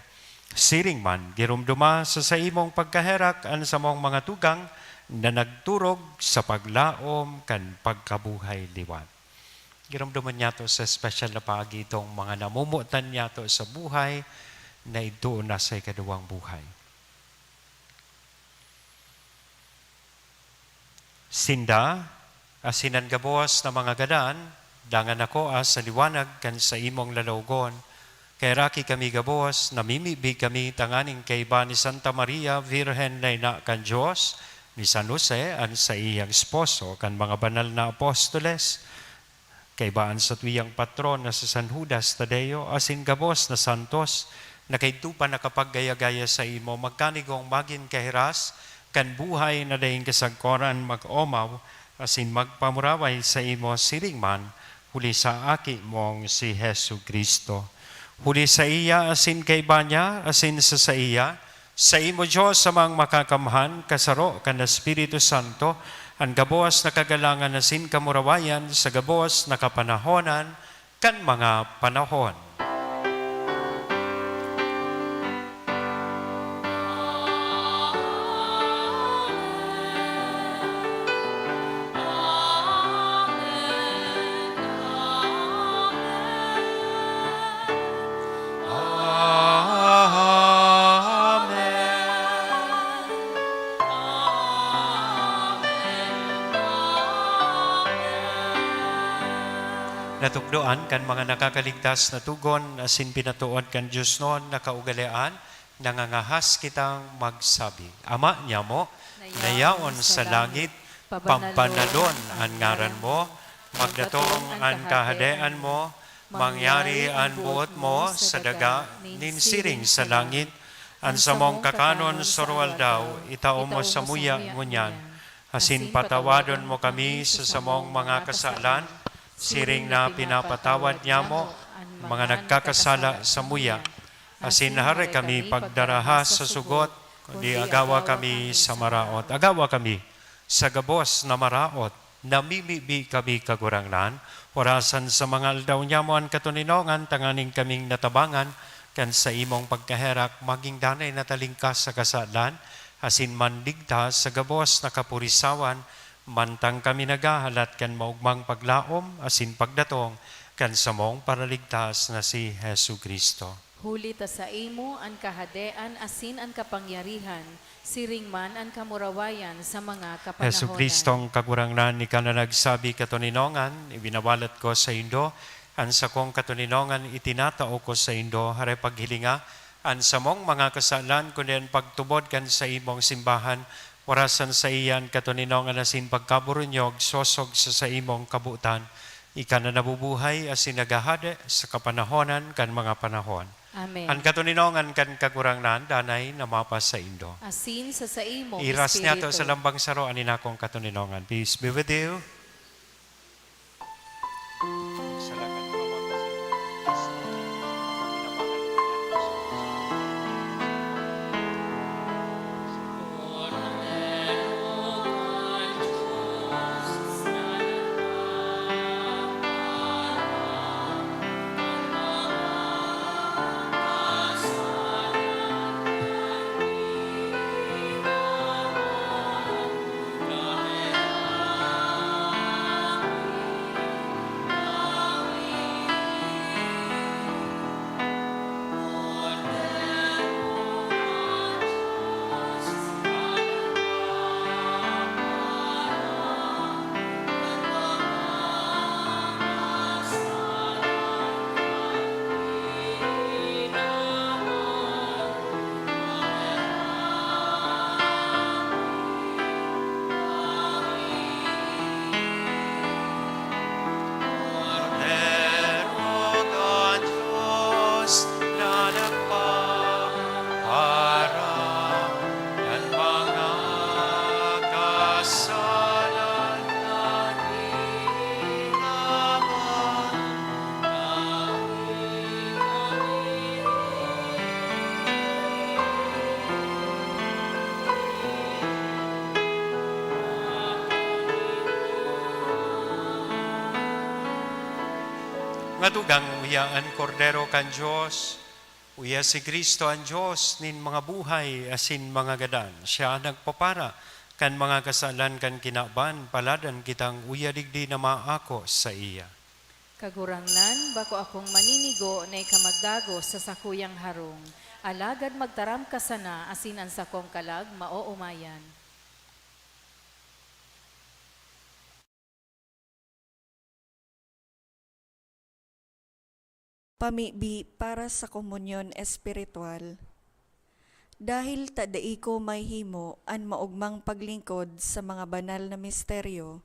Siring man, giromdoma sa saimong pagkaherak an samong mga tugang na nagturog sa paglaom kan pagkabuhay liwat. Giromdomon niyato sa espesyal na paagi itong mga namomotan niyato sa buhay na igtoon na sa ikaduwang buhay. Sinda, asin an gabos na mga gadan, dangan nakoa sa liwanag kan saimong lalawogon. Kaheraki kami gabos, namimibi kami tanganing kaiba ni Santa Maria, Birhen na ina kan Dios, ni San Jose, an saiyang esposo, kan mga banal na apostoles, Kaiba an satuyang patron na si San Judas Tadeo asin gabos na santos na kaidto pa nakapaggaya-gaya saimo, magkanigong magin kahiras kan buhay na daing kasagkoran, mag-omaw asin magpamuraway saimo siring man huli sa Aki mong si Jesu-Cristo. Huli saiya asin kaiba niya asin sa saiya, saimo, Dios Amang Makakamhan, kasaro kan Espiritu Santo, an gabos na kagalangan asin kamurawayan sa gabos na kapanahonan kan mga panahon. Amen. Amen. Amen. Natukdoan kan mga nakakaligtas na tugon asin pinatood kan diosnon na kaugalean, nangangahas kitang magsabi, Ama niamo, na yaon sa langit, pabanalon an ngaran mo, magdatong an kahadean mo, mangyari an boot mo sa daga nin siring sa langit. An samong kakanon sa aroaldaw, itao mo samuya ngunyan, asin patawadon mo kami sa samong mga kasalan, siring na pinapatawad niamo an mga nagkakasala samuya. Asin hare kami pagdaraha sa sugot, kundi agawa kami sa maraot. Agawa kami sa gabos na maraot. Namimibi kami, Kagurangnan, orasan sa mga aldaw niamo an katoninongan, tanganing kaming natabangan kan saimong pagkaherak, magin danay na talingkas sa kasalan, asin mandigta sa gabos na kapurisawan, mantang kami naghahalat kan maogmang paglaom asin pagdatong kan samong Paraligtas na si Jesu-Cristo. Huli ta saimo an kahadean asin an kapangyarihan, siring man an kamurawayan sa mga kapanahonan. Jesu-Cristong Kagurangnan, ika na nagsabi, "Katoninongan, ibinawalat ko saindo, an sakong katoninongan itinatao ko saindo." Hare, paghilinga an samong mga kasalan, kundi an pagtubod kan saimong simbahan, orasan saiya an katoninongan asin pagkaburunyog, sosog sa saimong kabotan. Ika na nabubuhay asin naghahade sa kapanahonan kan mga panahon. Amen. An katoninongan kan Kagurangnan danay na mapasaindo. Asin sa saimo, Iras niyato sa Espiritu. Lambang saro an inakong katoninongan. Peace be with you. Kordero kan Dios na nagpaparam kan mga kasalan na tinaman. Nga dugang, uya an Kordero kan Dios, uya si Cristo an Dios nin mga buhay asin mga gadan. Siya an nagpapara kan mga kasalan kan kinaban, paladan kitang uya digdi na maako saiya. Kagurangnan, bako akong maninigo na ika magdagos sa sakuyang harong, alagad magtaram ka sana asin an sakong kalag maoomayan. Pamibi para sa komunyon espiritual. Dahil ta dai ko mahimo an maogmang paglingkod sa mga banal na misteryo,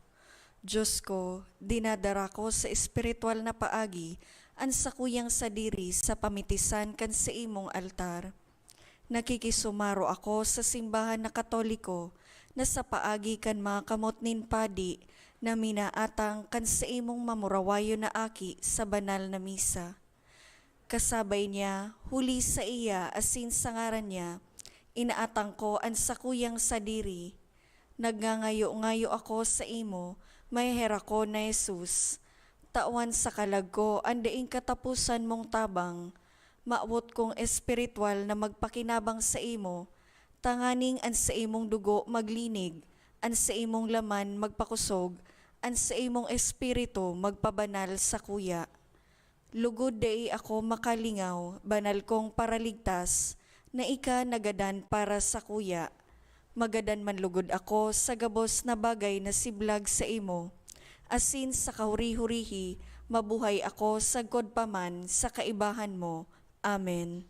Diyos ko, dinadara ko sa espiritual na paagi an sakuyang sadiri sa pamitisan kan saimong altar. Nakikisumaro ako sa simbahan na Katoliko na sa paagi kan mga kamot nin padi na minaatang kan saimong mamurawayon na aki sa banal na misa. Kasabay niya, huli sa iya asin sa ngaran niya, inaatang ko an sakuyang sadiri. Nagngangayo-ngayo ako saimo, Maheherakon na Jesus. Tawan sa kalag ko an daing kataposan mong tabang. Mawot kong espiritual na magpakinabang saimo, tanganing an saimong dugo maglinig, an saimong laman magpakosog, an saimong espiritu magpabanal sakuya. Lugod dai ako makalingaw, banal kong Paraligtas, na ika nagadan para sakuya. Magadan man lugod ako sa gabos na bagay na siblag saimo, asin sa kahuri-hurihi mabuhay ako sagkod pa man sa kaibahan mo. Amen.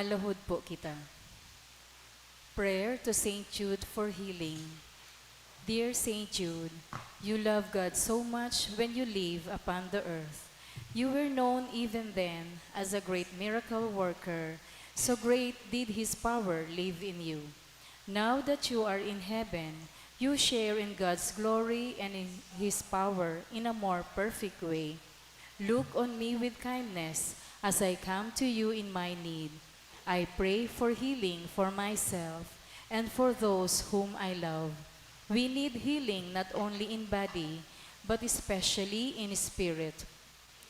Maluhod po kita. Prayer to Saint Jude for healing. Dear Saint Jude, you love God so much when you live upon the earth. You were known even then as a great miracle worker, so great did His power live in you. Now that you are in heaven, you share in God's glory and in His power in a more perfect way. Look on me with kindness as I come to you in my need. I pray for healing for myself and for those whom I love. We need healing not only in body, but especially in spirit.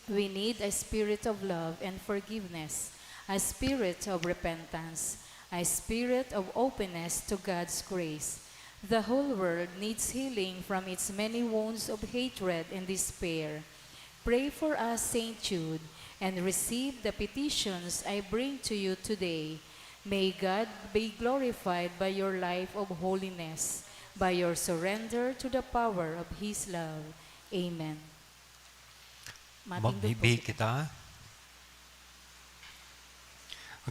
We need a spirit of love and forgiveness, a spirit of repentance, a spirit of openness to God's grace. The whole world needs healing from its many wounds of hatred and despair. Pray for us, Saint Jude, and receive the petitions I bring to you today. May God be glorified by your life of holiness, by your surrender to the power of His love. Amen. Matindog po Magbibi kita. kita.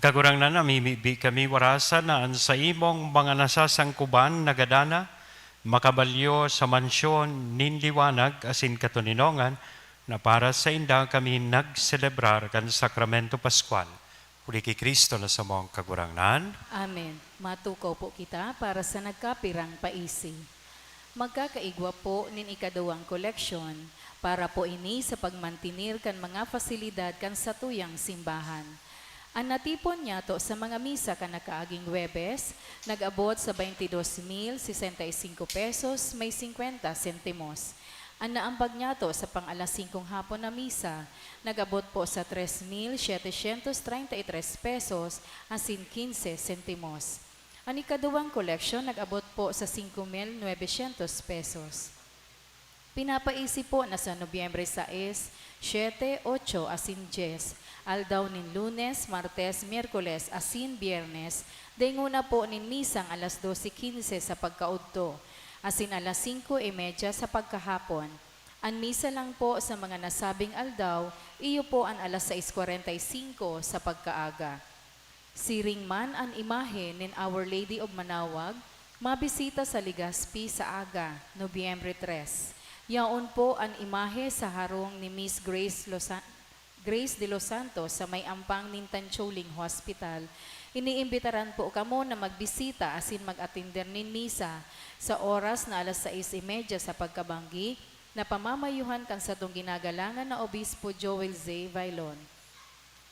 Kagurangnan, namimibi kami, warasa na an saimong mga nasasangkuban nagadana, makabalyo sa mansyon nin liwanag asin katoninongan, na para sainda kami nagselebrar kan Sakramento Pascual. Huli ki Cristo na samong Kagurangnan. Amen. Matukaw po kita para sa nagkapirang paisi. Magkakaigwa po nin ikaduwang koleksyon para po ini sa pagmantenir kan mga pasilidad kan satuyang simbahan. An natipon niyato sa mga misa kan nakaaging Huwebes nag-abot sa baintidos mil sesenta y singko pesos may singkwenta sentimos. An naambag niyato sa pang-alas singkong hapon na misa nag-abot po sa tres mil setecientos treinta y tres pesos asin kinse sentimos. An ikaduwang koleksyon nag-abot po sa singko mil nuebesyentos pesos. Pinapaisi po na sa Nobyembre sais, siyete, otso asin dyes, aldaw nin Lunes, Martes, Miyerkules asin Byernes, dengona po nin misang alas dose quince sa pagkaudto, asin alas singko y media sa pagkahapon. An misa lang po sa mga nasabing aldaw, iyo po an alas sais kwarenta y singko sa pagkaaga. Siring man an imahe nin Our Lady of Manawag, mabisita sa Legazpi sa aga, Nobyembre tres. Yaon po an imahe sa harong ni Miss Grace Losa-, Grace de los Santos sa may ampang nin Tancholing Hospital. Iniimbitaran po kamo na magbisita asin mag-atender nin misa sa oras na alas sais y media sa pagkabanggi, na pamamayuhan kan satong ginagalangan na Obispo Joel Z. Vailon.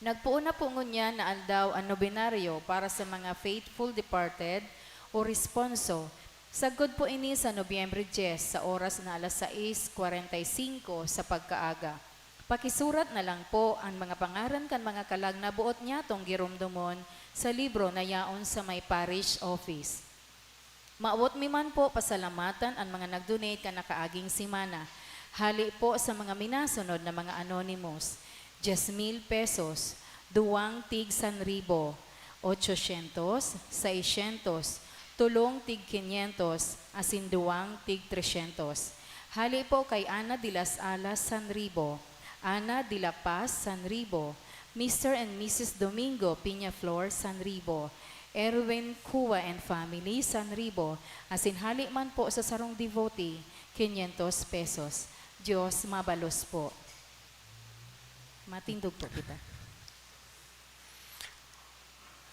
Nagpoon na po ngunyan na aldaw an nobenaryo para sa mga faithful departed o responso. Sagkod po ini sa Nobyembre dyes, sa oras na alas sais kwarenta y singko sa pagkaaga. Pakisurat na lang po an mga pangaran kan mga kalag na boot nyatong giromdomon sa libro na yaon sa may parish office. Mawot mi man po pasalamatan an mga nag-donate kan nakaaging semana. Hale po sa mga minasunod na mga anonymous, dyes mil pesos, duwang tig san ribo, otsosyentos, seisyentos, tolong tig kinyentos, asin duwang tig tresyentos. Hale po kay Ana de las Alas, san ribo, Ana de la Paz, san ribo, Mister and Missus Domingo Peñaflor, san ribo, Erwin Cua and family, san ribo, asin hale man po sa sarong devotee, quinientos pesos. Diyos mabalos po. Matindog po kita.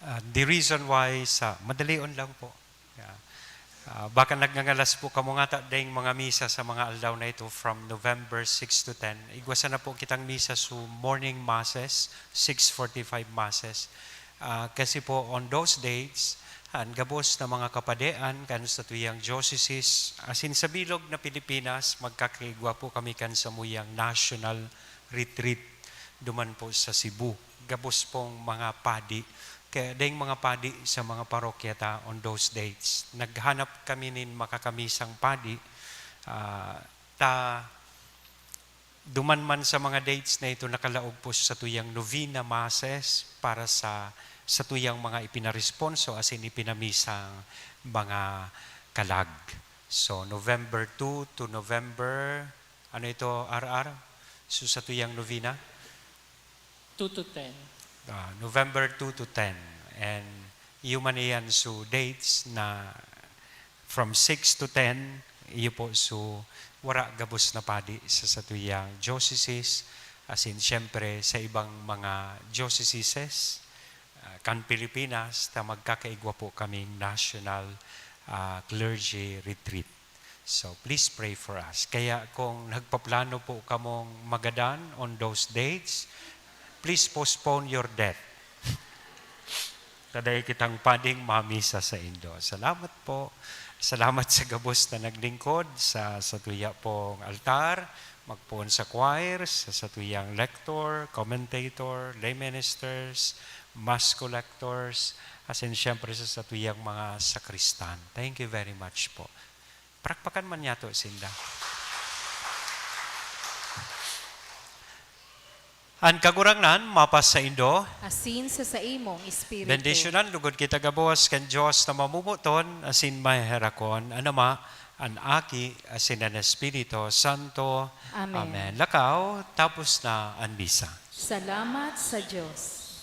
Ah, the reason why sa, madalion lang po. Yeah. Ah, baka nagngangalas po kamo ngata ding mga misa sa mga aldaw na ito from November six to ten. Igwa sana po kitang misa su morning masses, six forty-five masses. Ah, kasi po on those dates, an gabos na mga kapadean kan satuyang diocese, asin sa bilog na Pilipinas, magkakaigwa po kami kan samuyang national retreat duman po sa Cebu. Gabos pong mga padi, kaya ding mga padi sa mga parokya ta on those dates. Naghanap kami nin makakamisang padi, ah, ta duman man sa mga dates na ito, nakalaog po sa tuyang novena masses para sa, sa tuyang mga ipinaresponso asin ipinamisang mga kalag. So, November two to November, ano ito, R R? So, sa tuyang novena? Two to ten. Ah, November two to ten. And iyo man iyan, so dates na from six to ten, iyo po, so wara gabos na padi sa satuyang dioceses, asin siyempre sa ibang mga dioceses, ah, kan Pilipinas, ta magkakaigwa po kaming national, ah, clergy retreat. So, please pray for us. Kaya kung nagpaplano po kamong magadan on those dates, please postpone your death. Ta dai kitang pading mamisa saindo. Salamat po. Salamat sa gabos na naglingkod sa, sa tuya pong altar, magpoon sa choir, sa, sa tuyang lector, commentator, lay ministers, mass collectors, asin siyempre sa, sa tuyang mga sakristan. Thank you very much po. Palakpakan man niyato sinda. An Kagurangnan mapasaindo. Asin sa saimong espiritu. Bendisyonan lugod kita gabos kan Dios na mamomoton asin maheherakon, an Ama, an Aki, asin an Espiritu Santo. Amen. Amen. Lakaw, tapos na an misa. Salamat sa Dios.